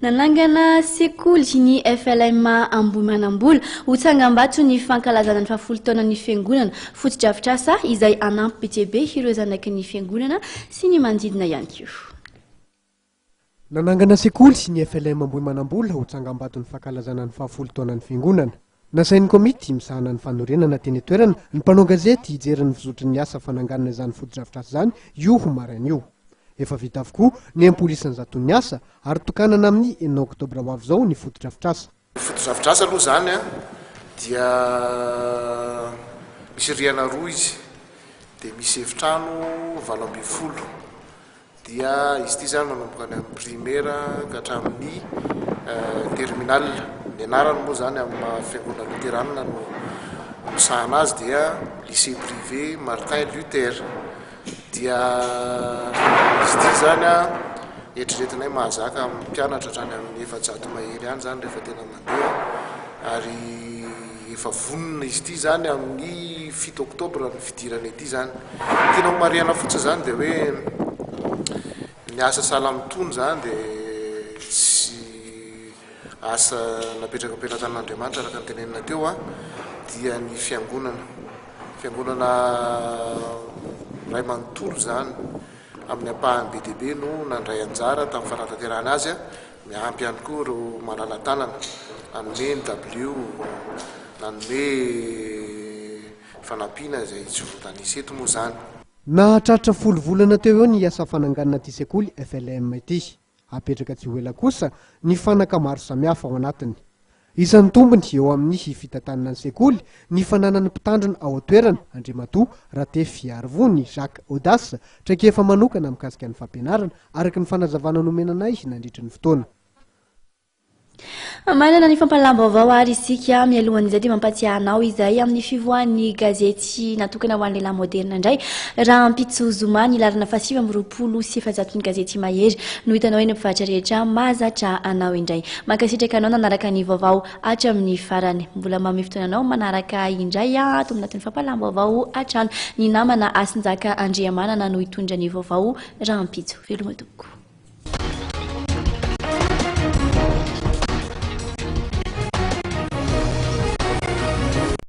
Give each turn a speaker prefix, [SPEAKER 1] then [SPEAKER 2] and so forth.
[SPEAKER 1] Nanangana sekoly ny FLM Ambohimanambola ho tsangambato ny fankalazana ny fahafolo taonan'ny fiangonana, fotodrafitrasa izay hanampy be dia be ireo zanaky ny fiangonana sy ny manodidina ihany koa.
[SPEAKER 2] Nanangana sekoly ny FLM Ambohimanambola ho tsangambaton'ny fankalazana ny fahafolo taonan'ny fiangonana. Nasain'ny komity misahana ny fanorenana teny an-toerana ny mpanao gazety hijery ny fizotry ny asa fananganana izany fotodrafitrasa izany io maraina io. Efa vita avokoa ny 60 isan-jaton'ny asa ary tokanana amin'ny enina oktobra ho avy izao ny fotodrafitrasa.
[SPEAKER 3] Ny fotodrafitrasa aloha izany dia misy rihana roa izy dia misy efitrano 18. Dia izy ity izany manomboka any amin'ny primaire ka hatramin'ny terminale. Ny anarany moa izany amin'ny maha fiangonana loterana no misahana azy dia lycée privé Martin Luther. Dia izy ity izany an, eritreretinay mahazaka mpianatra hatrany amin'ny 400 mahery any izany rehefa tena mandeha ary efa vonona izy ity izany amin'ny 7 oktobra ny fidirana ety izany. Tiana ho marihana fotsiny izany dia hoe ny asa sahala amin'itony izany dia tsy asa napetraka am-pelatanan'Andriamanitra araka ny tenenina teo dia ny fiangonana. Fiangonana iray manontolo izany amin'ny ampahany be dia be no nandray anjara tamin'ny fanatanterahana azy, miampy ihany koa ireo malala-tanana nanome ny dabilio, nanome fanampiana izay tsy voatanisa eto moa izany.
[SPEAKER 2] Nahatratra 10 volana teo eo ny asa fananganana ity sekoly FLM ity. Hapetraka tsy ho ela kosa ny fanaka maro samihafa ao anatiny. Isan'ny tombony eo amin'ny fitantanana ny sekoly ny fananan'ny mpitandrina ao an-toerana, Andriamatoa Ratefiarivony Jacques Audace, traikefa manokana mikasika ny fampianarana, araka ny fanazavana nomena anay nandritry ny fotoana.
[SPEAKER 1] Manana ny fampahalalam-baovao ary isika. Mialohan'izay dia mampatsiahy anao izay amin'ny fivoahan'ny gazety natokana ho an'ny lehilahy moderina indray rahampitso zoma ny laharana faha-429 ny gazety Mahery no hitanao eny mpivarotra rehetra mahazatra anao indray. Mankasitraka anao nanaraka ny vaovao hatramin'ny farany. Mbola manome fotoana anao manaraka indray ato anatin'ny fampahalalam-baovao hatrany. Ny namana Hasinjaka Andriamanana no hitondra ny vaovao rahampitso. Veloma tompoko.